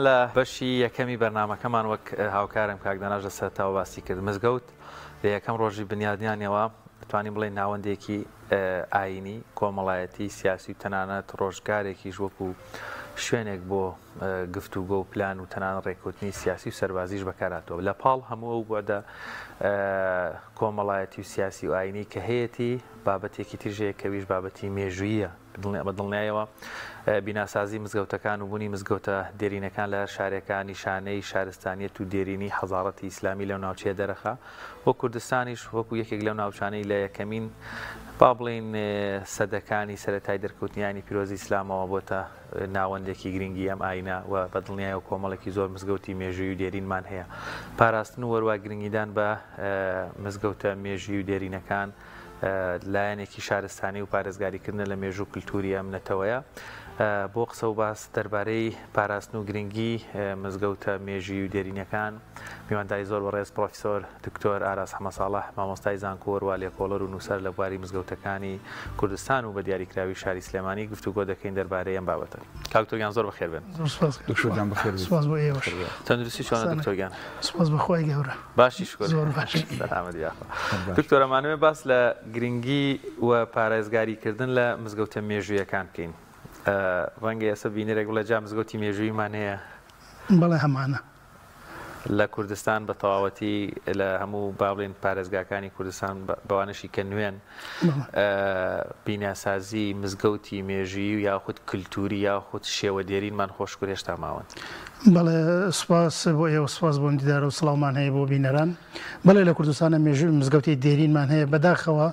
لە بەشی یەکەمی بەرنامەکەمان وەک هاوکارم کاک داناش لە سەرەتاوە باسی کرد مزگەوت لە یەکەم ڕۆژی بنیادنانیەوە دەتوانین بڵێین ناوەندێکی ئایینی، کۆمەڵایەتی، سیاسی و تەنانەت ڕۆژگارێکیش وەکو شوێنێک بۆ گفتوگۆ و پلان و تەنانەت ڕێککەوتنی سیاسی و سەربازیش بەکارهاتووە. لە پاڵ هەموو ئەو بوعدە کۆمەڵایەتی و سیاسی و ئایینی کە هەیەتی بابەتێکی تریش هەیە کە ئەویش بابەتی مێژووییە. بە دڵنیایەوە بیناسازی مزگەوتەکان و بوونی مزگەوتە دێرینەکان لە هەر شارێکا نیشانەی شارستانیەت و دێرینی حەزاڕەتی ئیسلامی لەو ناوچەیە دەرەخا و کوردستانیش وەکو یەکێک لەو ناوچانەی لە یەکەمین با بڵێین سەدەکانی سەرەتای دەرکەوتنی ئاینی پیرۆزی ئیسلامەوە بۆتە ناوەندێکی گرنگی ئەم ئاینە و بە دڵنیایەوە کۆمەڵێکی زۆر مزگەوتی مێژووی و دێرینمان هەیە پاراستن و وەروا گرنگیدان بە مزگەوتە مێژووی و دێرینەکان لایەنێکی شارستانی و پارێزگاریکردنە لە مێژوو و کلتوری ئەم نەتەوەیە. بۆ قسە و باس دەربارەی پاراستن و گرنگی مزگەوتە مێژوویی و دێرینەکان، میوانداری زۆر بەڕێز پڕۆفیسۆر دکتۆر ئاراس حەمەساڵح، مامۆستای زانکۆ وەروا لێکۆڵەر و نووسەر لە بواری مزگەوتەکانی کوردستان و بە دیاریکراوی شاری سلێمانی گفتوگۆ دەکەین دەربارەی ئەم بابەتە. کاک دکتۆر گیان زۆر بەخێر بێن. زۆر سوپاس کاک دکتۆر گیان بەخێر بێیت. سوپاس بۆ ئێوەش. تەندروستی چۆنە دکتۆر گیان؟ سوپاس بە خوای گەورە. باشی شکر. زۆر باشی. سەلامەت یاخوا. دکتۆر ئەمانەوێ باس لە گرنگی و پارێزگاری کردن لە مزگەوتە مێژوویەکان بکەین. ڕەنگە ئێستا بینەرێک بڵێ جا مزگەوتی مێژوویمان هەیە؟ بەڵێ هەمانە. لە کوردستان بە تەواوەتی لە هەموو با بڵێین پارێزگاکانی کوردستان بەوانەشی کە نوێن بیناسازی مزگەوتی مێژوویی و یاخود کلتوری یاخود شێوە دێرینمان خۆشکور هێشتا ماون. بەڵێ سوپاس بۆ ئێوە سوپاس بۆ ئەم دیدارە و سڵاومان هەیە بۆ بینەران. بەڵێ لە کوردستانە مێژووی مزگەوتی دێرینمان هەیە بەداخەوە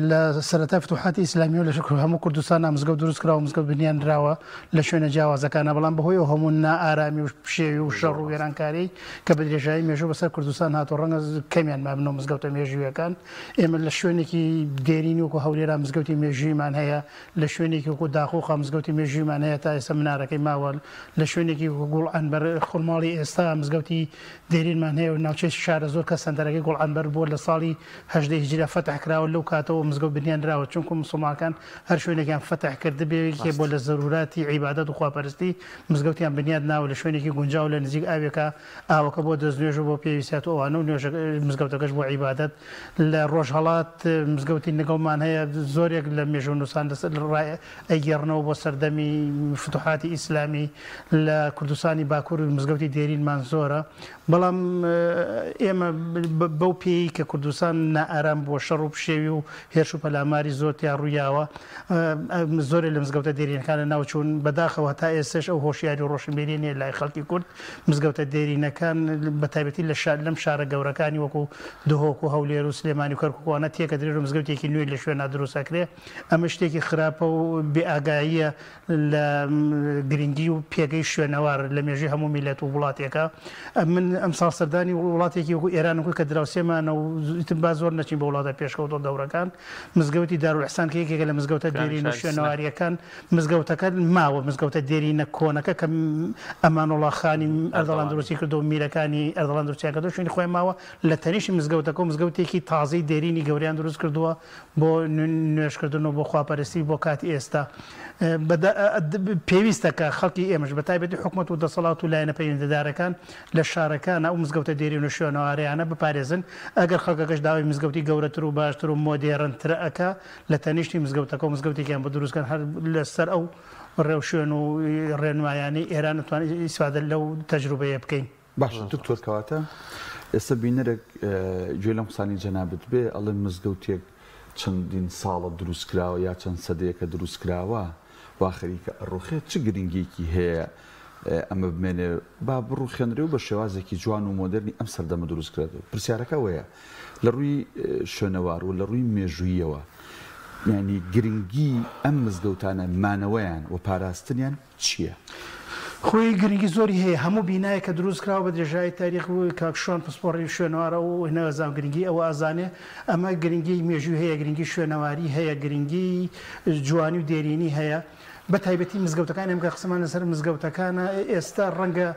لە سەرەتای فتوحاتی ئیسلامیەوە لە هەموو کوردستانا مزگەوت دروست کراوە مزگەوت بنیان نراوە لە شوێنە جیاوازەکانا بەڵام بەهۆی ئەو هەموو نائارامی و پشێوی و شەڕ و وێرانکاری کە بە درێژایی مێژوو بەسەر کوردستان هاتووە ڕەنگە کەمیان مابنەوە مزگەوتە مێژوویەکان ئێمە لە شوێنێکی دێرینی وەکو هەولێرا مزگەوتی مێژوویمان هەیە لە شوێنێکی وەکو داقوقا مزگەوتی مێژوویمان هەیە تا ئێستا منارەکەی ماوە لە شوێنێکی وەکو گوڵ عەنبەر خورماڵی ئێستا مزگەوتی دێرینمان هەیە و ناوچەی شارەزوور کە سەنتەرەکەی گوڵ عەنبەر بووە لە ساڵی 18 هیجرە فەتح کراوە لەو کاتەوە مزگەوت بنیان نراوە چونکو موسڵمانەکان هەر شوێنێکیان فەتح کردبێ یەکێ بۆ لە زەروراتی عیبادەت و خواپەرستی مزگەوتیان بنیات ناوە لە شوێنێکی گونجاو لە نزیک ئاوێکا ئاوەکە بۆ دەستنوێژ و بۆ پێویستیات و ئەوانە و نوێژەکە مزگەوتەکەش بۆ عیبادەت لە ڕۆژهەڵات مزگەوتی نگڵمان هەیە زۆرێک لە مێژوونووسان لەسەر ڕای ئەیگێڕنەوە بۆ سەردەمی فتوحاتی ئیسلامی لە کوردستانی باکوور مزگەوتی دێرینمان زۆرە بەڵام ئێمە بەو پێیەی کە کوردستان نائارام بووە شەڕ و پشێوی و هێرش و پەلاماری زۆر تیا ڕوویاوە زۆرێ لە مزگەوتە دێرینەکان لە ناوچوون بەداخەوە هەتا ئێستەش ئەو هۆشیاری و ڕۆشنبیریە نیە لای خەڵکی کورد مزگەوتە دێرینەکان بە تایبەتی لە شار لەم شارە گەورەکانی وەکو دهۆک و هەولێر و سلێمانی و کەرکوک وانە تێکەدرێن و مزگەوتێکی نوێ لە شوێنا دروست ئەکرێ ئەمە شتێکی خراپە و بێ ئاگاییە لە گرنگی و پێگەی شوێنەوار لە مێژووی هەموو میللەت و وڵاتێکا. من ئەمساڵ سەردانی وڵاتێکی وەکو ئێرانم کرد کە دراوسێمانە و ئیتر با زۆر نەچین بۆ وڵاتە پێشکەوتووە گەورەکان. مزگەوتی دارولئیحسان کە یەکێکە لە مزگەوتە دێرین و شوێنەوارییەکان، مزگەوتەکە ماوە، مزگەوتە دێرینە کۆنەکە کە ئەمانوڵا خانی ئەردەڵان دروستی کردووە و میرەکانی ئەردەڵان دروستیان کردووە شوێنی خۆی ماوە، لە تەنیشتی مزگەوتەکە و مزگەوتێکی تازەی دێرینی گەورەیان دروست کردووە بۆ نوێژکردن و بۆ خواپەرستی بۆ کاتی ئێستا پێویستە کە خەڵکی ئێمەش بە تایبەتی حکومەت و دەسەڵات و لایەنە پەیوەندیدارەکان لە شارەکانا ئەو مزگەوتە دێرین و شوێنەوارەیانە بپارێزن ئەگەر خەڵکەکەش داوای مزگەوتی گەورەتر و باشتر و مۆدێرنتر ئەکا لە تەنیشتی مزگەوتەکە و مزگەوتێکیان بۆ دروست کەن هەر لەسەر ئەو ڕێوشوێن و ڕێنمایانەی ئێران ئەتوانین ئیسفادە لەو تەجروبەیە بکەین. باشە دکتۆر کەواتە ئێستا بینەرێک گوێ لەم قسانەی جەنابت بێ ئەڵێ مزگەوتێک چەندین ساڵە دروست کراوە یا چەند سەدەیەکە دروست کراوە وا خەریکە ئەڕوخێت چ گرنگیەکی هەیە ئەمە بمێنێ با بڕوخێنرێ و بە شێوازێکی جوان و مۆدێرنی ئەم سەردەمە دروست کرێت پرسیارەکە ئەوەیە لە ڕووی شوێنەوار و لە ڕووی مێژوویەوە یعنی گرنگی ئەم مزگەوتانە مانەوەیان و پاراستنیان چیە؟ خۆی گرنگی زۆری هەیە هەموو بینایەک کە دروست کراوە بە درێژایی تاریخ و کاک شوان پسپۆڕی شوێنەوارە و نازانم گرنگی ئەوە ئەزانێ ئەمە گرنگی مێژووی هەیە گرنگی شوێنەواری هەیە گرنگی جوانی و دێرینی هەیە بە تایبەتی مزگەوتەکان ئێمە کە قسەمان لەسەر مزگەوتەکانە ئێستا ڕەنگە.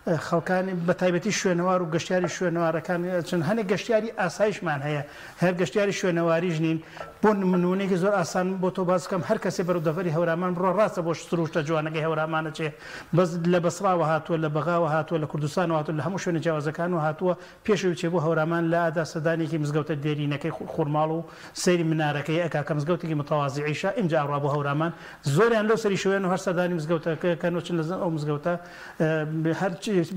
خەڵکانی بە تایبەتی شوێنەوار و گەشتیاری شوێنەوارەکان چون هەنێک گەشتیاری ئاسایشمان هەیە هەر گەشتیاری شوێنەواریش نین بۆ نمونەیەکی زۆر ئاسان بۆ تۆ باس بکەم هەر کەسێ بەرەو دەڤەری هەورامان بڕوا ڕاستە بۆ سروشتە جوانەکەی هەورامان ئەچێ بەس لە بەسڕاوە هاتووە لە بەغاوە هاتووە لە کوردستانەوە هاتووە لە هەموو شوێنە جیاوازەکانەوە هاتووە پێش ئەوی بچێ بۆ هەورامان لە ئادا سەردانێکی مزگەوتە دێرینەکەی خورماڵ و سەیری منارەکەی ئەکا کە مزگەوتێکی متەوازیعیشە ئینجا ئەڕوا بۆ هەورامان زۆریان لەو سەری شوێن و هەر سەردانی مزگەوتەکە کەن و چن لە ئەو مزگەوتە هەر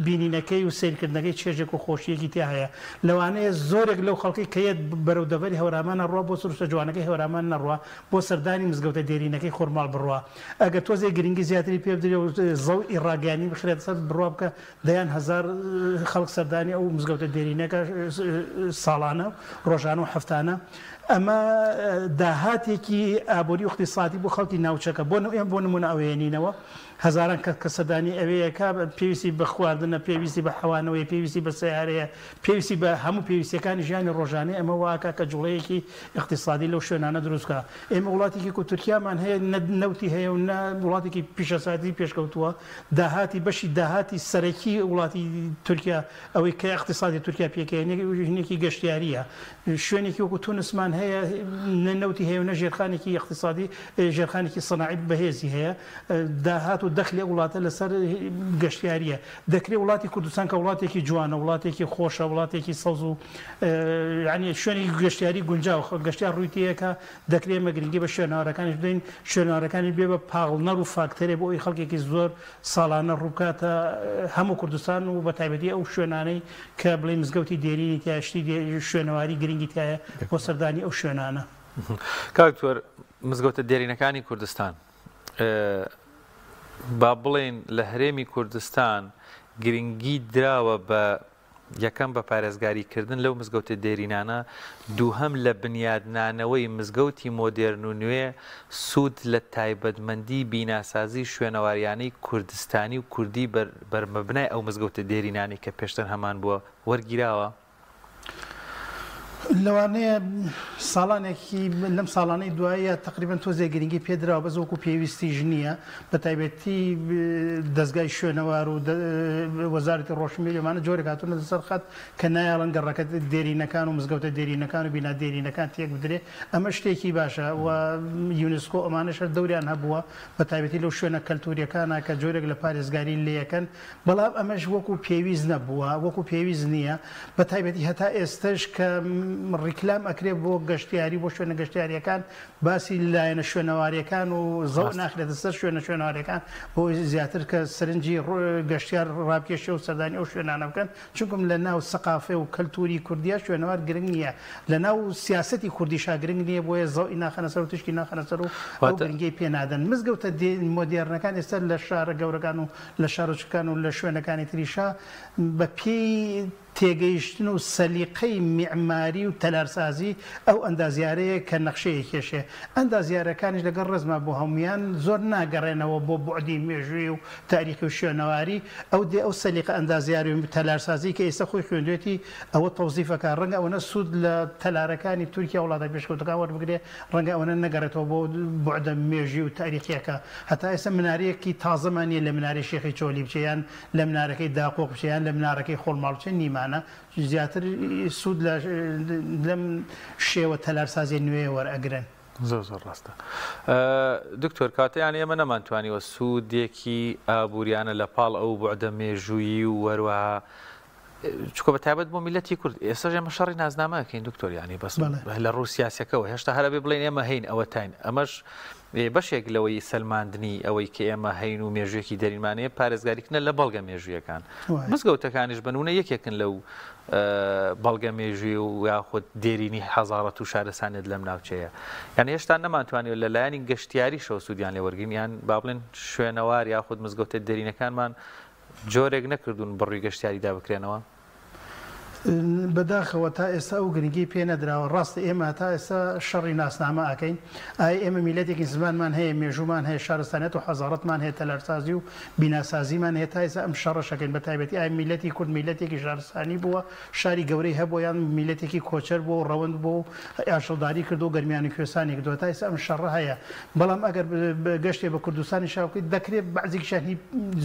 بینینەکەی و سەیرکردنەکەی چێژێک و خۆشییەکی تیا هەیە. لەوانەیە زۆرێک لەو خەڵکەی کە یەت بەرەو دەڤەری هەورامان ئەڕوا بۆ سروشتە جوانەکەی هەورامان نەڕوا، بۆ سەردانی مزگەوتە دێرینەکەی خورماڵ بڕوا. ئەگەر تۆزێک گرنگی زیاتری پێ بدرێ و زەوی ڕاگەیاندنی بخرێتە سەر، بڕوا بکە دەیان هەزار خەڵک سەردانی ئەو مزگەوتە دێرینەکە ساڵانە و ڕۆژانە و هەفتانە. ئەمە داهاتێکی ئابووری و ئیقتیسادی بۆ خەڵکی ناوچەکە بۆ بۆ نموونە ئەوێنینەوە. هەزاران کەس کە سەردانی ئەوێیەکا پێویستی بە خواردنە، پێویستی بە حەوانەوەیە، پێویستی بە سەیارەیە، پێویستی بە هەموو پێویستیەکانی ژیانی ڕۆژانەیە، ئەمە وا ئەکا کە جوڵەیەکی ئیقتیسادی لەو شوێنانە دروست بکا. ئێمە وڵاتێکی کو تورکیامان هەیە نە نەوتی هەیە و نە وڵاتێکی پیشەسازی پێشکەوتووە، داهاتی بەشی داهاتی سەرەکی وڵاتی تورکیا ئەوەی کە ئیقتیسادی تورکیا پێکهێنێ هینێکی گەشتیارییە. شوێنێکی وەکو تونسمان هەیە نە نەوتی هەیە و نە ژێرخانێکی ئیقتیسادی ژێرخانێکی سەناعی بەهێزی هەیە. داهات و دەخلی ئەو وڵاتە لەسەر گەشتیارییە. دەکرێ وڵاتی کوردستان کە وڵاتێکی جوانە، وڵاتێکی خۆشە، وڵاتێکی سەوز و یانی شوێنێکی گەشتیاری گونجاوە، خەڵک گەشتیار ڕووی تێیەکا، دەکرێ ئێمە گرنگی بە شوێنەوارەکانیش بدەین، شوێنەوارەکانیش بێ بە پاڵنەر و فاکتەرێ بۆ ئەوەی خەڵکێکی زۆر ساڵانە ڕووبکاتە هەموو کوردستان و بە تایبەتی ئەو شوێنانەی کە بڵێی مزگەوتی دێرینی تیایە، شتی شوێنەواری گرنگی تیایە بۆ سەردانی ئەو شوێنانە. کاک دکتۆر مزگەوتە دێرینەکانی کوردستان با بڵێین لە هەرێمی کوردستان گرنگی دراوە بە یەکەم بە پارێزگاری کردن لەو مزگەوتە دێرینانە، دووهەم لە بنیادنانەوەی مزگەوتی مۆدێرن و نوێ سوود لە تایبەتمەندی بیناسازی شوێنەواریانەی کوردستانی و کوردی بەرمەبنای ئەو مزگەوتە دێرینانەی کە پێشتر هەمان بووە وەرگیراوە. لەوانەیە ساڵانێکی لەم ساڵانەی دواییە تقریبا تۆزێ گرنگی پێدراوە بەس وەکو پێویستیش نییە بە تایبەتی دەستگای شوێنەوار و وەزارەتی ڕۆشنبیری ئەمانە جۆرێک هاتوونەتە سەر خەت کە نایەڵن گەڕەکە دێرینەکان و مزگەوتە دێرینەکان و بینا دێرینەکان تێک بدرێ ئەمە شتێکی باشە و یونسکۆ ئەمانەش هەر دەوریان هەبووە بە تایبەتی لەو شوێنە کەلتوریەکانە کە جۆرێک لە پارێزگاری لێیەکەن بەڵام ئەمەش وەکو پێویست نەبووە، وەکو پێویست نییە، بە تایبەتی هەتا ئێستەش کە ڕیکلام ئەکرێ بۆ گەشتیاری بۆ شوێنە گەشتیارییەکان باسی لایەنە شوێنەوارییەکان و زەوق ناخرێتە سەر شوێنە شوێنەوارییەکان بۆ زیاتر کە سەرنجی گەشتیار ڕابکێشێ و سەردانی ئەو شوێنانە بکەن، چونکم لە ناو سەقافە و کەلتوری کوردیا شوێنەوار گرنگ نییە، لە ناو سیاسەتی کوردیشا گرنگ نییە بۆیە زەوی ناخەنە سەر و تیشکی ناخەنە سەر و ئەو گرنگیەی پێ نادەن. مزگەوتە مۆدێرنەکان ئێستا لە شارە گەورەکان و لە شارۆچکەکان و لە شوێنەکانی تریشا بە پێی تێگەیشتن و سەلیقەی میعماری و تەلارسازی ئەو ئەندازیارەیە کە نەخشەی ئەکێشێ. ئەندازیارەکانیش لەگەڵ ڕێزما بۆ هەموویان زۆر ناگەڕێنەوە بۆ بوعدی مێژووی و تاریخی و شوێنەواری، ئەو دێ ئەو سەلیقە ئەندازیاری و تەلارسازی کە ئێستا خۆی خوێندوێتی ئەوە تەوزیف ئەکا. ڕەنگە ئەوەنە سوود لە تەلارەکانی تورکیا و وڵاتە پێشکەوتووەکان وەربگرێ ڕەنگە ئەوەنە نەگەڕێتەوە بۆ بوعدە مێژووی و تاریخییەکە. هەتا ئێستا منارەیەکی تازەمان نییە لە منارەی شێخی چۆلی بچێ یان لە منارەکەی داقوق بچێ یان لە منارەکەی خۆڵماڵ بچێ نیمانە. زیاتر سوود لە لەم شێوە تەلارسازیە نوێیە وەرئەگرن. زۆر زۆر ڕاستە دکتۆر کاتە یان ئێمە نەمانتوانیوە سوودێکی ئابووریانە لە پاڵ ئەو بوعدە مێژوویی و هەروەها چونکە بە تایبەت بۆ میلەتی کورد ئێستاش ئێمە شەڕی نازنامە ئەکەین دکتۆر یانی بەس لە ڕوو سیاسەکەەوە هێشتا هەر ئەبێ بڵێن ئێمە هەین ئەوە تاین ئەمەش بەشێک لەوەی سەلماندنی ئەوەی کە ئێمە هەین و مێژوویەکی دەرینمانەیە پارێزگاریکردنە لە بەڵگە مێژوویەکان مزگەوتەکانیش بنونە یەکێکن لەو بەڵگە مێژووی و یاخود دێرینی حەزارەت و شارستانیت لەم ناوچەیە یان هێشتا نەمانتوانیوە لە لایەنی گەشتیاریشەوە سوودیان لێ وەرگین یان با بڵێن شوێنەوار یاخود مزگەوتە دێرینەکانمان جۆرێک نەکردوون بەڕووی گەشتیاریدا بکرێنەوە؟ بەداخەوە تا ئێستا ئەو گرنگیەی پێ نەدراوە، ڕاستە ئێمە هەتا ئێستا شەڕی ناسنامە ئەکەین، ئایا ئێمە میللەتێکین زمانمان هەیە، مێژوومان هەیە، شارستانیەت و حەزاڕەتمان هەیە، تەلارسازی و بیناسازیمان هەیە، تا ئێستا ئەم شەڕەش ئەکەین، بە تایبەتی ئایا میللەتی کورد میللەتێکی شارستانی بووە، شاری گەورەی هەبووە یان میللەتێکی کۆچەر بووە و ڕەوەند بووە و ئاژەڵداری کردووە و گەرمیان و کوێستانی کردووە، تا ئێستا ئەم شەڕە هەیە، بەڵام ئەگەر گەشتێ بە کوردستانیشا بکەیت دەکرێت بەعزێکیشیان هی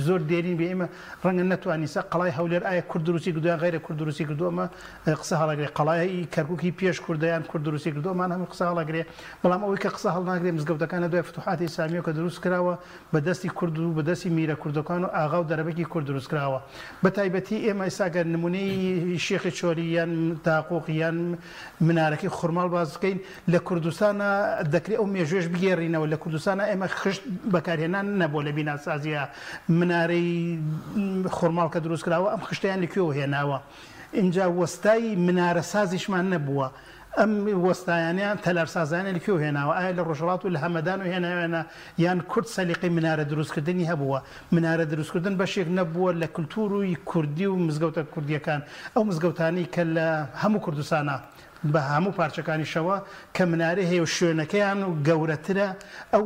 زۆر دێرین بێ، ئێمە ڕەنگە نەتوانین سە قەڵای هەولێر ئایا کورد دروستی کردوە یان غەیرە کورد دروستی کردوە ئەمە قسە هەڵەگرێ قەڵای کەرکوک هی پێش کوردە یان کورد دروستی کردوە ئەمان هەموو قسە هەڵەگرێ بەڵام ئەوەی کە قسە هەڵناگرێ مزگەوتەکان لە دوای فتوحاتی ئیسلامیەوە کە دروست کراوە بە دەستی کورد و بە دەستی میرە کوردەکان و ئاغا و دەرەبەکی کورد دروست کراوە بە تایبەتی ئێمە ئێستا گەر نمونەی شێخی چۆلی یان داقوق یان منارەکەی خورماڵ باس بکەین لە کوردستانا دەکرێ ئەو مێژووەش بگێڕینەوە، لە کوردستانا ئێمە خشت بەکارهێنان نەبووە لە بیناسازییا، منارەی خورماڵ کە دروست کراوە ئەم خشتەیان لە کوێوە هێناوە؟ ئینجا وەستای منارەسازیشمان نەبووە، ئەم وەستایانەیان تەلارسازانیان لە کوێوە هێناوە؟ ئایا لە ڕۆژهەڵات و لە هەمەدانەوە هێناویانە یان کورد سەلیقەی منارە دروستکردنی هەبووە؟ منارە دروستکردن بەشێک نەبووە لە کلتووری کوردی و مزگەوتە کوردییەکان، ئەو مزگەوتانەی کە لە هەموو کوردستانا بە هەموو پارچەکانیشەوە کە منارەی هەیە و شوێنەکەیان گەورەترە، ئەو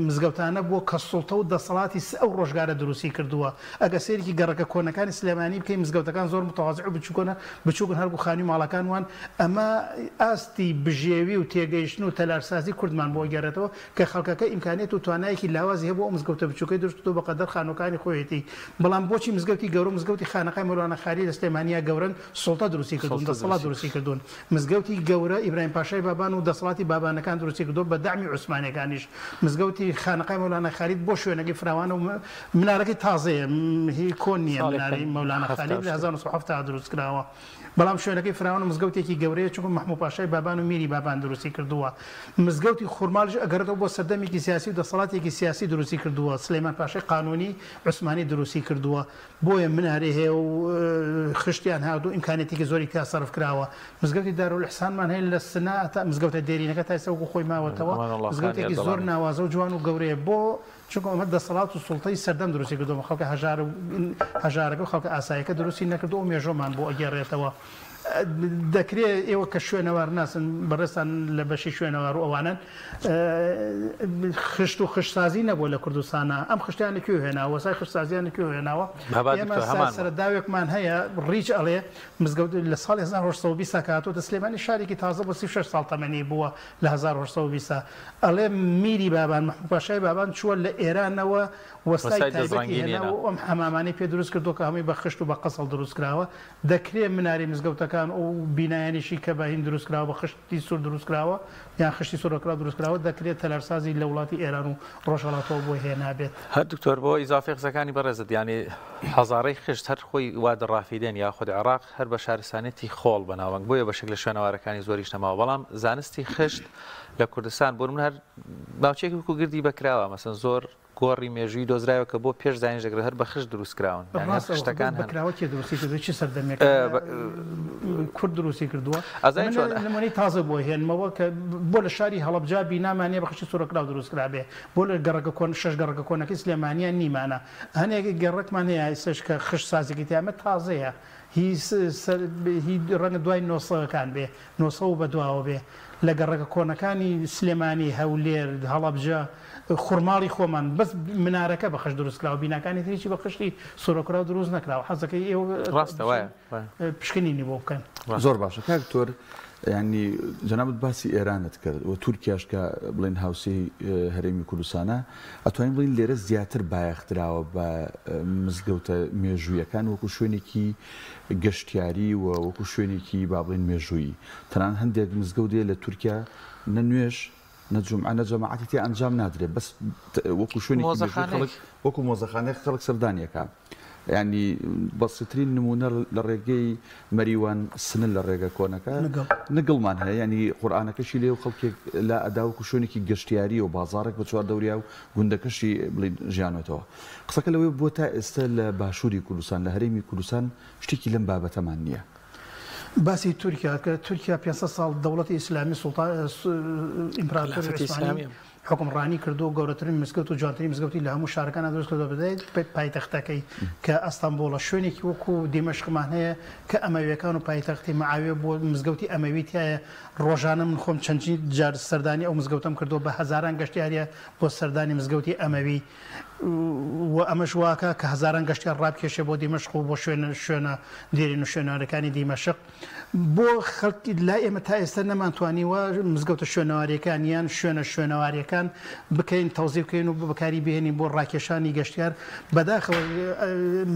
مزگەوتانە بووە کە سوڵتە و دەسەڵاتی ئەو ڕۆژگارە دروستی کردووە. ئەگەر سەیرێکی گەڕەکە کۆنەکانی سلێمانی بکەی مزگەوتەکان زۆر متەوازع و بچووکۆنە بچووکن هەر وەکو خانووی ماڵەکان وان، ئەمە ئاستی بژێوی و تێگەیشتن و تەلارسازی کوردمان بۆ ئەگێڕێتەوە کە خەڵکەکە ئیمکانیەت و توانایەکی لاوازی هەبووە ئەو مزگەوتە بچووکەی دروست کردووە بە قەدەر خانووەکانی خۆیەتی. بەڵام بۆچی مزگەوتی گەورە و مزگەوتی خانەقای مەولانا خالید لە سلێمانیا گەورەن؟ سوڵتە دروستی کردوون، دەسەڵات دروستی کردوون. مزگەوتی گەورە ئیبراهیم پاشای بابان و دەسەڵاتی بابانەکان دروستی کردووە بە دەعمی عوسمانیەکانیش. مزگەوتی خانەقای مەولانا خالید بۆ شوێنەکەی فراوانە و منارەکەی تازەیە هی کۆن نییە منارەی مەولانا خالید لە 1970 دروست کراوە. بەڵام شوێنەکەی فراوانە و مزگەوتێکی گەورەیە چونکە مەحموو پاشای بابان و میری بابان دروستی کردووە. مزگەوتی خورماڵیش ئەگەڕێتەوە بۆ سەردەمێکی سیاسی و دەسەڵاتێکی سیاسی دروستی کردووە. سلەیمان پاشای قانونی عوسمانی دروستی کردووە. بۆیە منارەی هەیە و خشتیان هات و ئیمکانیەتێکی زۆری تیا سەرف کراوە. مزگەوتی دارولئیحسانمان هەیە لە سنە تا مزگەوتە دێرینەکە تا ئێستا وەکو خۆی ماوەتەوە. مزگەوتێکی زۆر ناوازە و جوان و گەورەیە. بۆ؟ چونکە ئەمە دەسەڵات و سوڵتەی سەردەم دروستی کردووە، خەڵکە هەژار و هەژارەکە و خەڵکە ئاساییەکە دروستی نەکردووە، ئەو مێژووەمان بۆ ئەگێڕێتەوە. دەکرێ ئێوە کە شوێنەوارناسن، بەڕێزتان لە بەشی شوێنەوار و ئەوانەن، خشت و خشتسازی نەبووە لە کوردستانا، ئەم خشتەیان لە کوێ هێناوە؟ وەسای خشتسازیان لە کوێ هێناوە؟ ئێمە سەرەداوێکمان هەیە، ڕیچ ئەڵێ مزگەوت لە ساڵی 1820 کە هاتووەتە سلێمانی، شارێکی تازە بووە، 36 ساڵ تەمەنی بووە لە 1820 ئەڵێ میری بابان، مەحموود پاشای بابان چووە لە ئێرانەوە وەستای تایبەتی هێناوە و ئەم حەمامانەی پێ دروست کردووە کە هەمووی بە خشت و بە قەسڵ دروست کراوە. دەکرێ منارەی مزگەوتەکان و بینایانیشی کە بە هین دروست کراوە، بە خشتی سوور دروست کراوە یان خشتی سوورەکراو دروست کراوە، دەکرێ تەلارسازی لە وڵاتی ئێران و ڕۆژهەڵاتەوە بۆی هێنابێت. هەر دکتۆر بۆ ئیزافەی قسەکانی بەڕێزت یانی هەزارەی خشت هەر خۆی وا دەڕافیدێن یاخود عێڕاق هەر بە شارستانیەتی خۆڵ بەناوبانگ بۆیە بەشێک لە شوێنەوارەکانی زۆریش نەماوە بەڵام زانستی خشت لە کوردستان بۆ نمونە هەر ناوچەیەکی وەکو گردی بەکراوە مەسەن زۆر گۆڕی مێژووی دۆزرایەوە کە بۆ پێش زایینش دەگرێت هەر بە خشت دروست کراون یانی هەر ڕاستە خشتەکان هەن. بەکراوە کێ دروستی کردووە چ سەردەمێک کورد دروستی کردووە ئەزانی من چۆن نمونەی تازە بۆ هێنمەوە کە بۆ لە شاری هەڵەبجە بینامان نیە بە خشتی سوورەکراو دروست کرابێ بۆ لە گەڕەکە کۆن شەش گەڕەکە کۆنەکەی سلێمانیە نیمانە هەنێک گەڕەکمان هەیە ئێستاش کە خشت سازێکی تیا ئەمە تازەیە هی سەر هی ڕەنگە دوای نۆسەکان بێ نۆسە و بەدواوە بێ لە گەڕەکە کۆنەکانی سلێمانی هەولێر هەڵەبجە خورماڵی خۆمان بەس منارەکە بە خشت دروست کراوە بیناکانی تر هیچی بە خشتی سورەکراو دروست نەکراوە حەزەکەی ئێوە ڕاستە وایە وایە. پشکنینی بۆ بکەن. زۆر باشە کاک دکتۆر یانی جەنابت باسی ئێرانت کرد و تورکیاش کە بڵێن هاوسێی هەرێمی کوردستانە ئەتوانین بڵێین لێرە زیاتر بایەخ دراوە بە مزگەوتە مێژوویەکان وەکو شوێنێکی گەشتیاری و وەکو شوێنێکی با بڵێین مێژوویی تەنانەت هەندێک مزگەوت هەیە لە تورکیا نە نوێژ نە جومعە نە جەماعەتی تیا ئەنجام نادرێت بەس وەکو شوێنێکی مێژووی خەڵک وەکو مۆزەخانەیەک خەڵک سەردانی ئەکا یانی بەسیترین نمونە لە ڕێگەی مەریوان سنە لە ڕێگە کۆنەکە نگڵمان هەیە ینی قورآانەکەشی لێ و خەڵکێک لا ئەدا وەکو شوێنێکی گەشتیاری و بازارێک بە چوار دەوریا و گوندەکەشی بڵین ژیانەتەوە قسەکە لەوەی بۆ تا ئێستا لە باشووری کوردستان لە هەرێمی کوردستان شتێکی لەم بابەتەمان نییە. باسی تورکیا کرد، تورکیا 500 ساڵ دەوڵەتی ئیسلامی سوڵتان ئیمپراتۆری عوسمانی. حوکمڕانی کردووە و گەورەترین مزگەوت و جوانترین مزگەوتی لە هەموو شارەکانا دروست کردووە بە پایتەختەکەی کە ئەستەنبوڵە. شوێنێکی وەکو دیمەشقمان هەیە کە ئەمەویەکان و پایتەختی معاویە بووە، مزگەوتی ئەمەوی تیایە. ڕۆژانە من خۆم چەندین جار سەردانی ئەو مزگەوتەم کردووە، بە هەزاران گەشتیاریە بۆ سەردانی مزگەوتی ئەمەوی و ئەمەش واکا کە هەزاران گەشتیار ڕابکێشێ بۆ دیمەشق و بۆ شوێنە شوێنە دێرین و شوێنەوارەکانی دیمەشق. بۆ خەڵکی لای ئێمە تا ئێستا نەمانتوانیوە مزگەوتە شوێنەواریەکان یان شوێنە شوێنەواریەکان بکەین تەوزیف بکەین و بەکاری بهێنین بۆ ڕاکێشانی گەشتیار. بەداخەوە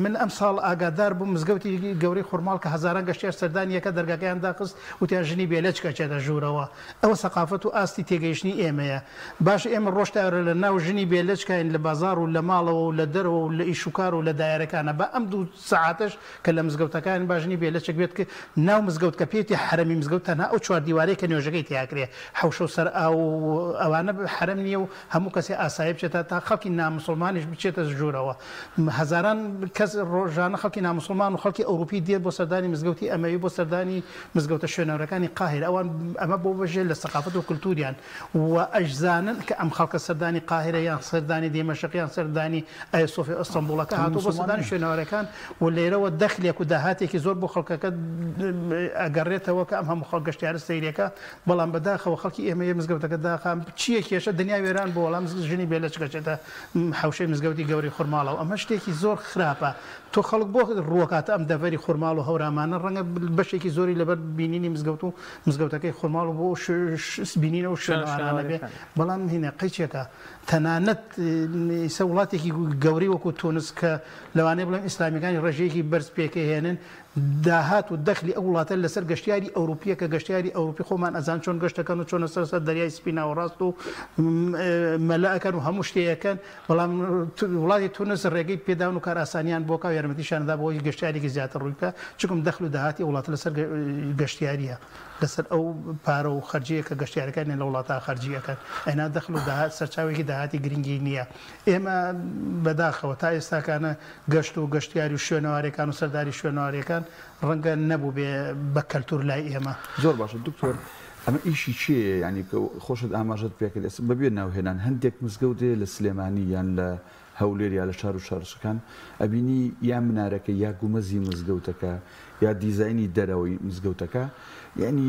من ئەمساڵ ئاگادار بووم مزگەوتی گەورەی خورماڵ کە هەزاران گەشتیار سەردانی یەکە دەرگاکەیان داخست وتیان ژنی بێ لەچک ئەچێتە ژوورەوە. ئەوە سەقافەت و ئاستی تێگەیشتنی ئێمەیە. باشە ئێمە ڕۆژ تا ئێرە لە ناو ژنی بێ لەچکاین لە بازاڕ و لە ماڵەوە و لە دەرەوە و لە ئیش و کار و لە دایەرەکانا با ئەم دوو سەعاتەش کە لە مزگەوتەکان با ژنی بێ لەچک بێت کە ناو مزگەوت کە پێیتی حەرەمی مزگەوت تەنها ئەو چوار دیوارەی کە نوێژەکەی تیا کرێ حەوشە و سەر ئاو و ئەوانە حەرەم نییە و هەموو کەسێ ئاسایی بچێتە تا خەڵکی ناموسڵمانیش بچێتە ژوورەوە هەزاران کەس ڕۆژانە خەڵکی ناموسڵمان و خەڵکی ئەوروپی دێت بۆ سەردانی مزگەوتی ئەمەوی بۆ سەردانی مزگەوتە شوێنەورەکانی قاهیرە ئەوان ئەمە بۆ بەژێ لە سەقافەت و کولتوریان و ئەشزانن کە ئەم خەڵکە سەردانی قاهیرە یان سەردانی دیمەشق یان سەردانی ئایا سۆفیا ئەستەنبوڵەکە هاتووە بۆ سەردانی شوێنەوارەکان و لێرەوە دەخلێک و داهاتێکی زۆر بۆ خەڵکەکە ئەگەڕێتەوە کە ئەم هەموو خەڵک گەشتیارە سەیرەکە بەڵام بەداخەوە خەڵکی ئێمە یە مزگەوتەکە داخا چییە کێشە دنیا وێران بۆ وەڵام ژنی بێ لەچک ئەچێتە حەوشەی مزگەوتی گەورەی خورماڵەوە ئەمە شتێکی زۆر خراپە تۆ خەڵک بۆ ڕووەکاتە ئەم دەڤەری خورماڵ و هەورامانە ڕەنگە بەشێکی زۆری لەبەر بینینی مزگەوت و مزگەوتەکەی خورماڵ و بۆ بینین ئەو شوێنەوارانە بێ بەڵام هینە قەیچێکە تەنانەت ئیسە وڵاتێکی گەورەی وەکو تونس کە لەوانەیە بڵێم ئیسلامیەکانی ڕێژەیەکی بەرز پێکەهێنن داهات و دەخلی ئەو وڵاتە لەسەر گەشتیاری ئەوروپیە کە گەشتیاری ئەوروپی خۆمان ئەزان چۆن گەشت دەکەن و چۆنە سەر سەر دەریای سپی ناوەڕاست و مەلە ئەکەن و هەموو شتێ ئەکەن بەڵام وڵاتی تونس ڕێگەی پێداون و کارئاسانیان بۆ کا و یارمەتیشیان دا بۆ ئەوەی گەشتیارێکی زیاتر ڕووی بکا چونکم دەخل و داهاتی ئەو وڵاتە لەسەر گەشتیاریە لەسەر ئەو پارە و خەرجیە کە گەشتیارەکانیان لە وڵاتە خەرجی ئەکەن ئەینا دەخل و داهات سەرچاوێکی داهاتی گرنگی نییە ئێمە بەداخەوە تا ئێستاکانە گەشت و گەشتیاری و شوێنەوارەکان و سەرداری شوێنەوارەکان ڕەنگە نەبووبێ بە کەلتور لای ئێمە. زۆر باشە دکتۆر ئەمە ئیشی کێیە یانی کە خۆشت ئاماژەت پێکرد ئێستا بەبێ ناوهێنان هەندێک مزگەوت هەیە لە سلێمانی یان لە هەولێر یا لە شار و شارۆچکەکان ئەبینی یا منارەکە یا گومەزی مزگەوتەکە یا دیزاینی دەرەوەی مزگەوتەکە یعنی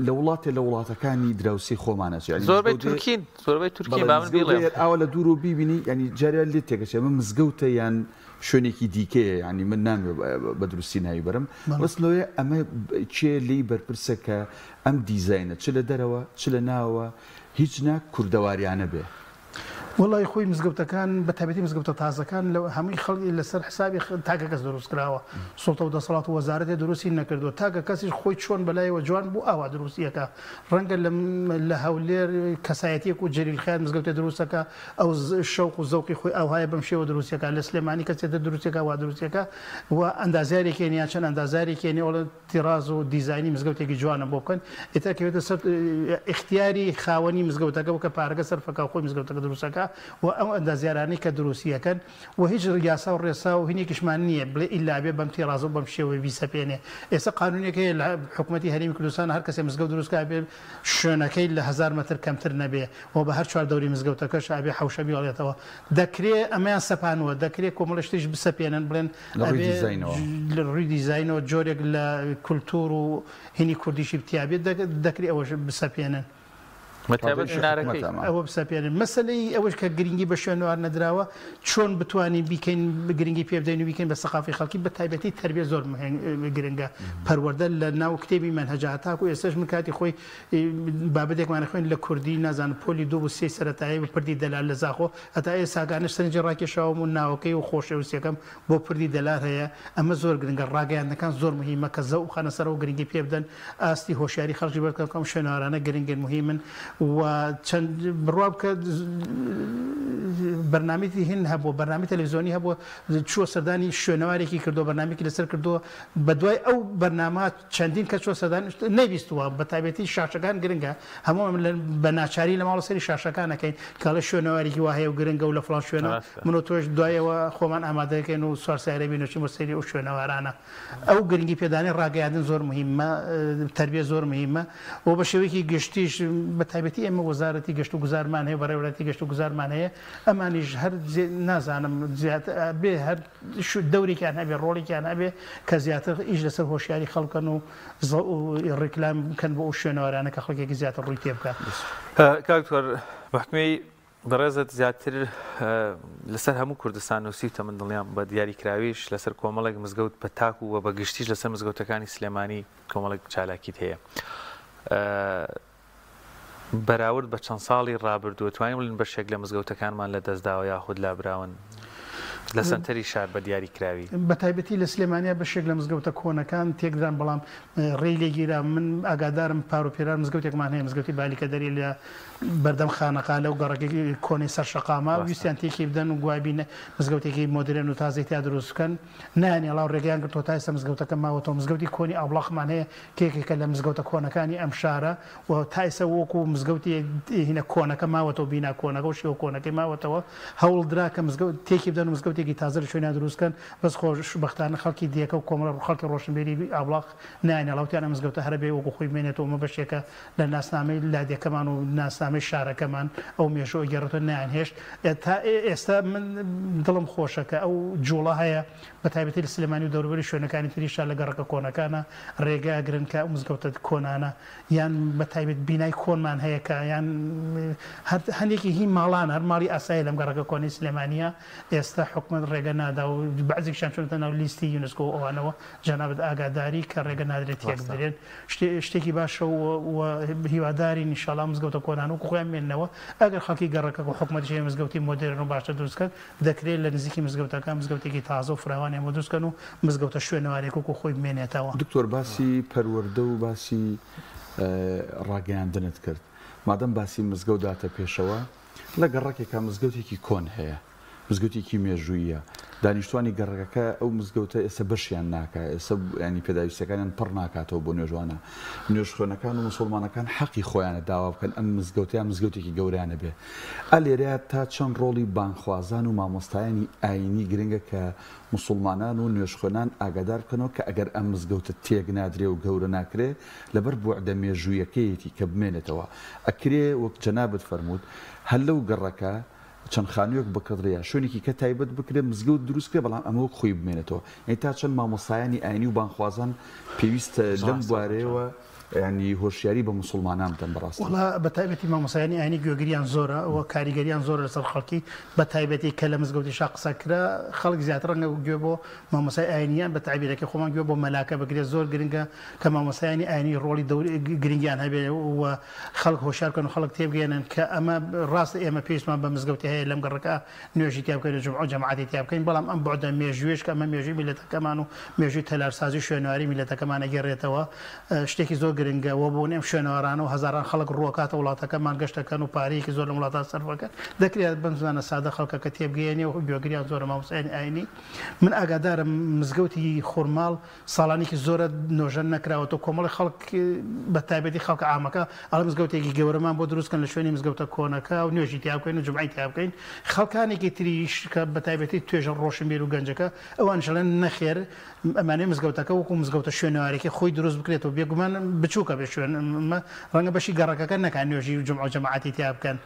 لە وڵاتێ لە وڵاتەکانی دراوسێی خۆمان ئەچێ یعنی زۆربەی مزگەوت هەیە تورکین زۆربەی تورکین بەڵێ با من مزگەوت بیڵێم. هەیە ئاوا لە دوورەوە بیبینی یعنی جارێ لێت تێکەچێ ئەمە مزگەوتە یان شوێنێکی دیکەیە یعنی من نامەوێ بە دروستی ناوی بەرم بەڵێ. بەس لەوەیە ئەمە کێ لێی بەرپرسە کە ئەم دیزاینە چ لە دەرەوە چ لە ناوەوە هیچ نا کوردەواریانە بێ. وەڵای خۆی مزگەوتەکان بە تایبەتی مزگەوتە تازەکان لە هەمووی خەڵکی لەسەر حسابی تاکە کەس دروست کراوە سوڵتە و دەسەڵات و وەزارەتێ دروستی نەکردووە تاکە کەسیش خۆی چۆن بەلایەوە جوان بوو ئاوا دروستیەکە ڕەنگە لە هەولێر کەسایەتیەک و جەلیل خەیات مزگەوتێ دروستەکە ئەو شەوق و زەوقی خۆی ئاوهایە بەم شێوە دروستیەکە لە سلێمانی کەسێتە دروستیەکە وا دروستیەکە و ئەندازیارێکی نیە چەند ئەندازیارێکی نیە وەڵا تیڕاز و دیزاینی مزگەوتێکی جوانە بۆ بکەن ئیتر ئەکەوێتە سەر ئیختیاری خاوەنی مزگەوتەکە وکە پارەکە سەرفەکا و خۆی مزگەوتەکە دروستەکا و ئەو ئەندازیارانەی کە دروستی ئەکەن و هیچ یاسا و ڕێسا و هینێکیشمان نییە بڵێ ئیلا بێ بەم تیڕازە و بەم شێوەیە بیسەپێنێ ئێستا قانونێک هەیە لە حکومەتی هەرێمی کوردستان هەر کەسێ مزگەوت دروست کا بێ شوێنەکەی لە هەزار مەتر کەمتر نەبێ و بە هەر چوار دەوری مزگەوتەکەش ئەبێ حەوشە بیڵێتەوە دەکرێ ئەمەیان سەپانووە دەکرێ کۆمەڵە شتیش بسەپێنن بڵێن لە ڕووی ئەبێ دیزاینەوە. لە ڕووی دیزاینەوە جۆرێک لە کولتوور و هینی کوردیشی تیابێت دەکرێ ئەوەش بسەپێنن. بە تایبەت ئیشی منارەکەی. حکومەتە ئەمە. ئەوە بسەپێنن. مەسەلەی ئەوەش کە گرنگی بە شوێنەوار نەدراوە چۆن بتوانین بیکەین گرنگی پێ بدەین و بیکەین بە سەقافی خەڵکی بە تایبەتی تەربیە زۆر گرنگە پەروەردە لە ناو کتێبی مەنهەجە هەتاکو ئێستاش من کاتی خۆی بابەتێکمان خوێند لە کوردی نازانم پۆلی دوو بوو سێی سەرەتایی بوو پردی دەلال لە زاخۆ هەتا ئێستاکانش سەرنجی ڕاکێشاوم و ناوەکەی و خۆشەویستیەکەم بۆ پردی دەلال هەیە ئەمە زۆر گرنگە ڕاگەیاندنەکان زۆر مهیمە کە زەوق بخەنە سەرەوە گرنگی پێ بدەن ئاستی هۆشیاری خەڵکی بەرز بکەن کە ئەم شوێنەوارانە گرنگن مهیمن و چەند بڕوا بکە بەرنامەی هین هەبووە بەرنامەی تەلەفزیۆنی هەبووە چووە سەردانی شوێنەوارێکی کردووە بەرنامەیەکی لەسەر کردووە بەدوای ئەو بەرنامە چەندین کەس چووە سەردان نەیبیستووە بەتایبەتی شاشەکان گرنگە هەموومان بە ناچاری لە ماڵە سەری شاشەکان ئەکەین کە ئەڵێ شوێنەوارێکی وا هەیە و گرنگە و لە فڵان شوێنە ڕاستە. من و تۆش دوایەوە خۆمان ئامادە دەکەین و سوار سەیارە بین و چین بۆ سەیری ئەو شوێنەوارانە ئەو گرنگی پێدانی ڕاگەیاندن زۆر مهمە تربیە زۆر مهمە و بە شێوەیەکی گشتیش بە تایبەتی. تایبەتی ئێمە وەزارەتی گەشت و گوزارمان هەیە، بەڕێوەبەرایەتی گەشت و گوزارمان هەیە، ئەمانیش هەر نازانم زیاتر بێ هەر دەورێکیان هەبێ، ڕۆڵێکیان هەبێ کە زیاتر ئیش لەسەر هۆشیاری خەڵک بکەن و ڕیکلام بکەن بۆ ئەو شوێنەوارانە کە خەڵکێکی زیاتر ڕووی تێ بکات. کاک دکتۆر بەحکمەی بەڕێزت زیاتر لەسەر هەموو کوردستان نووسیوتە من دڵنیام بە دیاریکراویش لەسەر کۆمەڵێک مزگەوت بە تاک و بە گشتیش لەسەر مزگەوتەکانی سلێمانی کۆمەڵێک چالاکیت هەیە بەراورد بە چەند ساڵی ڕابردوو توانین بڵێین بەشێک لە مزگەوتەکانمان لە دەستداوە یاخود لابراون لە سەنتەری شار بە دیاری کراوی؟ بە تایبەتی لە سلێمانیا بەشێک لە مزگەوتە کۆنەکان تێکدران بەڵام ڕێی لێگیرا من ئاگادارم پار و پێرار مزگەوتێکمان هەیە مزگەوتی بالیکەدەری لە بەردەم خانەقا لەو گەڕەکەی کۆنەی سەر شەقامە ویستیان تێکی بدەن و گوای بینە مزگەوتێکی مۆدرێن و تازەی تیا دروست بکەن نایانهێڵا و ڕێگەیان گرتووە تا ئێستا مزگەوتەکە ماوەتەوە مزگەوتی کۆنی ئابڵاخمان هەیە کە یەکێکە لە مزگەوتە کۆنەکانی ئەم شارە و تا ئێستا وەکو مزگەوتی هینە کۆنەکە ماوەتەوە بینا کۆنەکە و شێوە کۆنەکەی ماوەتەوە هەوڵ درا کە مزگەوت تێکی بدەن و مزگەوتێکی تازە لە شوێنیان دروست بکەن بەس خۆشبەختانە خەڵکی دێکە و کۆمەڵە خەڵکی ڕۆشنبیری ئابڵاخ نایانهێڵا وتیان ئەم مزگەوتە هەر ئەبێ وەکو خۆی بمێنێتەوە ئەمە بەشێکە لە ناسنامەی لادێکەمان و ناسنامەی شارەکەمان ئەو مێژوو ئەگێڕێتەوە نەیانهێشت تا ئێستا من دڵم خۆشە کە ئەو جوڵە هەیە بە تایبەتی لە سلێمانی و دەوروبەری شوێنەکانی تریشا لە گەڕەکە کۆنەکانە ڕێگە ئەگرن کە ئەو مزگەوتە کۆنانە یان بە تایبەت بینای کۆنمان هەیە کە یان هەر هەندێکی هی ماڵان هەر ماڵی ئاسایی لەم گەڕەکە کۆنەی سلێمانیە ئێستا حکومەت ڕێگە نادا و بەعزێکیشیان چوونەتە ناو لیستی یونسکۆ و ئەوانەوە جەنابت ئاگاداری کە ڕێگە نادرێت تێک بدرێن شتێکی باشە و هیوادارین ان شاءاللە ئەم مزگەوتە کۆنانە وەکو خۆیان بمێننەوە، ئەگەر خەڵکی گەڕەکەکە و حکومەتیش هەیە مزگەوتی مۆدێرن و باشتر دروست بکەن، دەکرێت لە نزیکی مزگەوتەکە مزگەوتێکی تازە و فراوانیان بۆ دروست بکەن و مزگەوتە شوێنەوارێک وەکو خۆی بمێنێتەوە. دکتۆر باسی پەروەردە و باسی ڕاگەیاندنت کرد، مادەم باسی مزگەوت داتە پێشەوە، لە گەڕەکێکا مزگەوتێکی کۆن هەیە، مزگەوتێکی مێژووییە، دانیشتوانی گەڕەکەکە ئەو مزگەوتە ئێستا بەشیان ناکا، ئێستا یانی پێداویستیەکانیان پڕ ناکاتەوە بۆ نوێژوانە، نوێژخوێنەکان و موسوڵمانەکان حەقی خۆیانە داوا بکەن ئەم مزگەوتەیان مزگەوتێکی گەورەیانە بێ. ئا لێرەیا تا چەند ڕۆڵی بانگخوازان و مامۆستایانی ئایینی گرنگە کە موسوڵمانان و نوێژخوێنان ئاگادار بکەنەوە کە ئەگەر ئەم مزگەوتە تێک نادرێ و گەورە ناکرێ لەبەر بوعدە مێژوویەکەیەتی کە بمێنێتەوە ئەکرێ وەک جەنابت فەرمووت هەر لەو گەڕەکە چەند خانوویەک بکڕدرێ یا شوێنێکی کە تایبەت بکرێ مزگەوت دروست کرێ بەڵام ئەمە وەک خۆی بمێنێتەوە یانی تا چەند مامۆستایانی ئاینی و بانگخوازان پێویستە لەم بوارەیەوە یانی هۆشیاری بە موسڵمانان بدەن بەڕاستی. وەڵا بە تایبەتی مامۆستایانی ئاینی گوێگریان زۆرە و کاریگەریان زۆرە لەسەر خەڵکی بە تایبەتی کە لە مزگەوتیشا قسە کرا خەڵک زیاتر ڕەنگە گوێ بۆ مامۆستای ئاینی یان بە تەعبیرەکەی خۆمان گوێ بۆ مەلاکە بگرێت زۆر گرنگە کە مامۆستایانی ئاینی ڕۆڵی دەور گرنگیان هەبێ و خەڵک هۆشیار بکەن و خەڵک تێبگەیەنن کە ئەمە ڕاستە ئێمە پێویستمان بە مزگەوتی هەیە لەم گەڕەکە نوێژی تیا بکەین و جومعە و جەماعەتی تیا بکەین بەڵام ئەم بوعدە مێژوویەش کە ئەمە مێژووی میللەتەکەمان و مێژووی تەلارسازی و شوێنەواری میللەتەکەمان ئەگێڕێتەوە شتێکی زۆر گرنگە و بۆنەی ئەم شوێنەوارانە و هەزاران خەڵک ڕووەکاتە وڵاتەکەمان گەشت ئەکەن و پارەیەکی زۆر لەم وڵاتان سەرف ئەکەن دەکرێت بەم زمانە سادە خەڵکەکە تێبگەیەنێ و گوێگریان زۆرە مامۆستایانی ئاینی من ئاگادارم مزگەوتی خورماڵ ساڵانێکی زۆرە نۆژەن نەکراوەتەوە، کۆمەڵی خەڵک بە تایبەتی خەڵکە عامەکە ئەڵێ مزگەوتێکی گەورەمان بۆ دروست کەن لە شوێنی مزگەوتە کۆنەکە و نوێژی تیا بکەین و جومعەی تیا بکەین، خەڵکانێکی تریش کە بە تایبەتی توێژە ڕۆشنبیر و گەنجەکە ئەوانیش ئەڵێن نەخێر ئەمانەوێ مزگەوتەکە وەکو مزگەوتە شوێنەوارێکی خۆی دروست بکرێتەوە، بێگومان بچووکە بێ شوێن ڕەنگە بەشی گەڕەکەکە نەکا نوێژی جومعە و جەماعەتی تیا بکەن.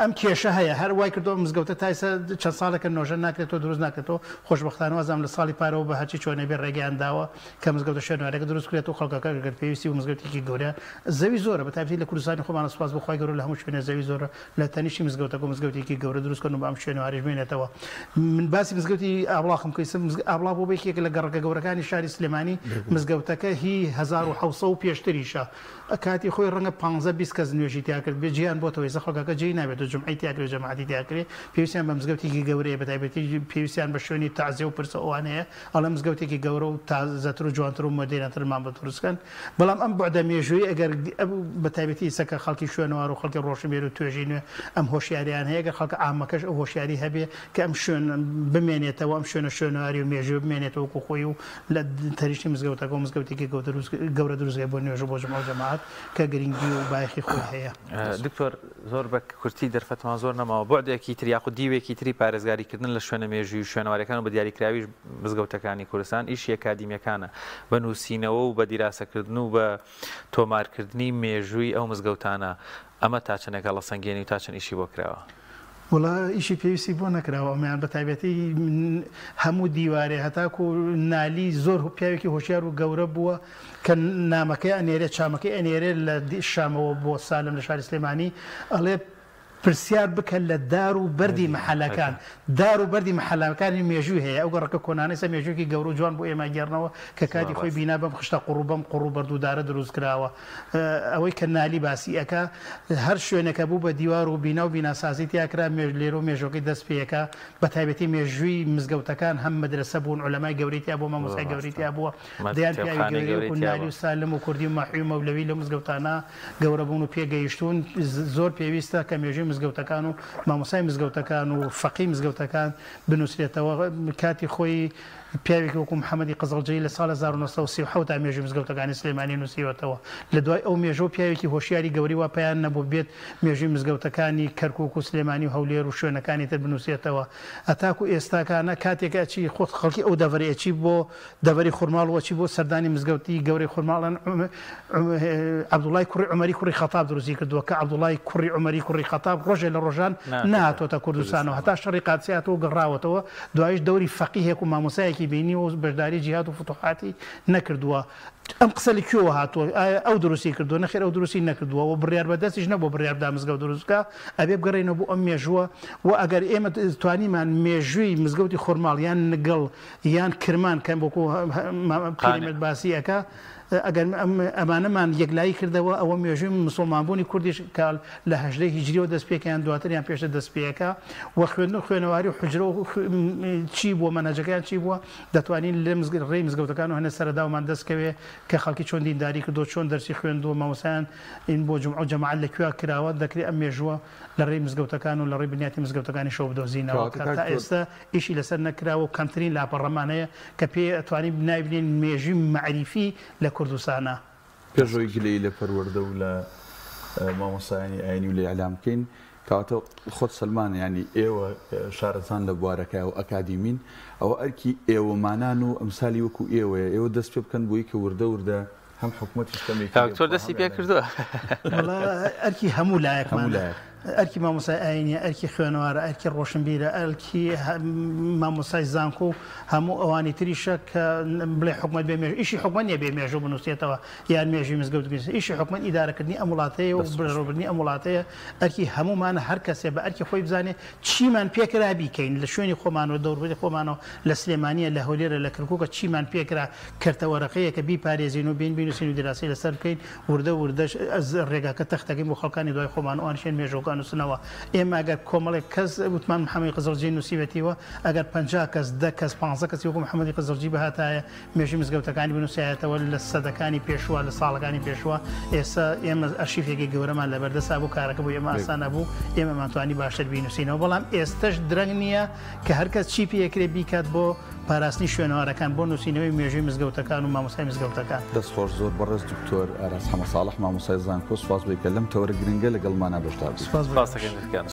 ئەم کێشە هەیە هەر وای کردووە ئەم مزگەوتە تا ئێستا چەند ساڵێکە نۆژەن ناکرێتەوە دروست ناکرێتەوە خۆشبەختانە وازانم لە ساڵی پارەوە بە هەرچی چۆنێ بێ ڕێگەیان داوە کە مزگەوتە شوێنەوارەکە دروست بکرێت و خەڵکەکە گەر پێویستی بە مزگەوتێکی گەورە زەوی زۆرە بە تایبەتی لە کوردستانی خۆمانە سوپاس بۆ خوای گەورە لە هەموو شوێنێ زەوی زۆرە لە تەنیشتی مزگەوتەکە مزگەوتێکی گەورە دروست کەن و بە ئەم شوێنەوارەش بمێنێتەوە من باسی مزگەوتی ئابڵاخم کرد ئابڵاخ بۆ یەکێک لە گەڕەکە گەورەکانی شاری سلێمانی مزگەوتەکە هی 1700 و پێشتریشە کاتی خۆی ڕەنگە پانزە 20 کەس نوێژی تیا کرد بێ جێیان بۆتەوە ئێستا خەڵکەکە جێی نابێت و جومعەی تیا کرێ و جەماعەتی تیا کرێ پێویستیان بە مزگەوتێکی گەورەیە بە تایبەتی پێویستیان بە شوێنی تەعزیە و پرسە ئەوانەیە ئەڵێ مزگەوتێکی گەورە و تازەتر و جوانتر و مۆدێرنترمان بۆ دروست کەن بەڵام ئەم بوعدە مێژوویی ئەگەر بە تایبەتی ئیستا کە خەڵکی شوێنەوار و خەڵکی ڕۆشنبیر و توێژی نوێ ئەم هۆشیاریان هەیە گەر خەڵکە عامەکەش ئەو هۆشیاری هەبێ کە ئەم شوێن بمێنێتەوە ئەم شوێنە شوێنەواری و مێژووی بمێنێتەوە وەکو خۆی و لە تەنیشتی مزگەوتەکە و مزگەوتێکی گەورە دروست بۆ نوێژ. نوێژ و بۆ جومعە و جەماعەت کە گرنگی و بایەخی خۆی هەیە. دکتۆر زۆر بە کورتی دەرفەتمان زۆر نەماوە، بوعدێکی تر یاخود دیوێکی تری پارێزگاری کردن لە شوێنە مێژووی و شوێنەواریەکان و بە دیاریکراویش مزگەوتەکانی کوردستان ئیشی ئەکادیمیەکانە بە نووسینەوە و بە دیراسەکردن و بە تۆمارکردنی مێژووی ئەو مزگەوتانە ئەمە تا چەندێک هەڵەسەنگێنی و تا چەند ئیشی بۆ کراوە؟ وەڵا ئیشی پێویستی بۆ نەکراوە ئەمەیان بە تایبەتی هەموو دیوارێ هەتاکو نالی زۆر پیاوێکی هۆشیار و گەورە بووە کە نامەکەی ئەنێرێ چامەکەی ئەنێرێ لە شامەوە بۆ سالم لە شاری سلێمانی ئەڵێ پرسیار بکە لە دار و بەردی مەحەلەکان دار و بەردی مەحەلەکانی مێژووی هەیە ئەو گەڕەکە کۆنانەی سە مێژوویەکی گەورە و جوان بۆ ئێمە گێڕنەوە کە کاتی خۆی بینا بەم خشتە قوڕ و بەم قوڕ و بەرد و دارە دروست کراوە ئەوەی کە نالی باسی ئەکا هەر شوێنێکە بوو بە دیوار و بینا و بیناسازی تیا کرا لێرەوە مێژوەکەی دەست پێ ئەکا بە تایبەتی مێژووی مزگەوتەکان هەم مەدرەسە بوون عولەمای گەورەی تیا بووە مامۆستای گەورەی تیا بووە دەیان پیاوی گەورەی وەکو نالی و سالم و کوردی و ماحوی و مەولەوی لەو مزگەوتانە گەورە بوون و پێگەیشتوون زۆر پێویستە کە مێژووی مزگەوتەکان و مامۆستای مزگەوتەکان و فەقێی مزگەوتەکان بنووسرێتەوە کاتی خۆی پیاوێکی وەکو محەمەدی قزڵجەیی لە ساڵ 1937 تا مێژووی مزگەوتەکانی سلێمانی نووسیوەتەوە. لە دوای ئەو مێژووە پیاوێکی هۆشیاری گەورەی وا پەیان نەبوو بێت مێژووی مزگەوتەکانی کەرکوک و سلێمانی و هەولێر و شوێنەکانی تر بنووسێتەوە. هەتاکو ئێستاکانە کاتێک ئەچی خۆت خەڵکی ئەو دەڤەرەی ئەچی بۆ دەڤەری خورماڵ و ئەچی بۆ سەردانی مزگەوتی گەورەی خورماڵ عەبدوڵای کوڕی عومەری کوڕی خەتاب دروستی کردووە کە عەبدوڵای کوڕی عومەری کوڕی خەتاب ڕۆژێ لە ڕۆژان نەهاتۆتە کوردستانەوە هەتا شەڕی قادسیە هاتووە و گەڕاوەتەوە دوایش دەوری فەقیهێک و مامۆستایەکی بینیوە و بەشداری جیهاد و فتوحاتی نەکردووە ئەم قسە لە کوێوە هاتووە ئایا ئەو دروستی کردووە نەخێر ئەو دروستی نەکردووە و بڕیار بەدەستیش نەبووە بڕیار بدا مزگەوت دروست بکا ئەبێ بگەڕێینەوە بۆ ئەم مێژووە و ئەگەر ئێمە توانیمان مێژووی مزگەوتی خورماڵ یان نگڵ یان کرمان کە وەکو پیرەمێرد باسی ئەکا ئەگەر ئەمانەمان یەکلایی کردەوە ئەوە مێژووی مسوڵمانبوونی کوردیش کە لە هەژدەی هیجریەوە دەست پێکە یان دواتر یان پێشتر دەست پێکا و خوێندن و خوێنەواری و حوجرە و چی بووە مەنهەجەکەیان چی بووە دەتوانین لە ڕێی مزگەوتەکان و هەنێ سەرەداومان دەست کەوێ کە خەڵکی چۆن دینداری کردووە چۆن دەرسی خوێندووە مامۆستایان بۆ جومعە و جەماعەت لە کوێ کراوە دەکرێ ئەم مێژووە لە ڕێی مزگەوتەکان و لە ڕێی بنیاتی مزگەوتەکانیشەوە بدۆزینەوە کە تا ئێستا ئیشی لەسەر نەکراوە و کەمترین لاپەڕەمان هەیە کە پێی ئەتوانین ناوی بنێین مێژووی مەعریفی لە کوردستانا. پێش ئەوەی گلەیی لە پەروەردە و لە مامۆستایانی ئاینی و لە ئیعلام بکەین، کەواتە خۆت سەلمان یانی ئێوە شارەزان لە بوارەکە و ئەکادیمین، ئەوە ئەرکی ئێوەمانان و ئەمسالی وەکو ئێوەیە، ئێوە دەست پێ بکەن بۆی کە وردە وردە هەم حکومەتیش کەمێکی کاک تۆ دەستی پێ کردووە. وەڵا ئەرکی هەموو لایەکمانە، ئەرکی مامۆستای ئاینیە، ئەرکی خوێنەوارە، ئەرکی ڕۆشنبیرە، ئەرکی مامۆستای زانکۆ و هەموو ئەوانی تریشە کە بڵێ حکومەت بێ مێژوو، ئیشی حکومەت نییە بێ مێژوو بنووسێتەوە یان مێژووی مزگەوت بنووسێت، ئیشی حکومەت ئیدارەکردنی ئەم وڵاتەیە و بەڕێوەبردنی ئەم وڵاتەیە، ئەرکی هەموومانە هەر کەسێ بە ئەرکی خۆی بزانێ چیمان پێکرا بیکەین لە شوێنی خۆمانەوە دەوروبەری خۆمانەوە لە سلێمانیە لە هەولێرە لە کەرکوکە چیمان پێکرا کەرتە وەرەقەیەکە بیپارێزین و بێین بینوسین و دیراسەی لەسەر بکەین وردە وردەش ڕێگاکە تەخت دەکەین بۆ خەڵکانی دوای خۆمان و ئەوانیش یەن مێژووەکە ئەنوسنەوە ئێمە ئەگەر کۆمەڵێک کەس وتمان محەمەدی قزڵجی نوسیوێتیوە ئەگەر 50 کەس 10 کەس 15 کەسی وەکو محەمەدی قزڵجی بهاتایە مێژووی مزگەوتەکانی بنوسیایەتەوە لە سەدەکانی پێشووە لە ساڵەکانی پێشووە ئێستا ئێمە ئەرشیفێکی گەورەمان لەبەردەستا بوو کارەکە بۆ ئێمە ئاسان ئەبوو ئێمەمان توانی باشتر بینوسینەوە بەڵام ئێستەش درەنگ نییە کە هەرکەس چی پێکرێ بیکات بۆ پاراستنی شوێنەوارەکان بۆ نووسینەوەی مێژووی مزگەوتەکان و مامۆستای مزگەوتەکان. دەست خۆش زۆر بەڕێز دکتۆر ئاراس حەمە ساڵح مامۆستای زانکۆ سوپاس بۆی کە لەم تەوەرە گرنگە لەگەڵمانا بەشدار بوویت. سوپاس بۆ سوپاس ئێوەش. دەکەین.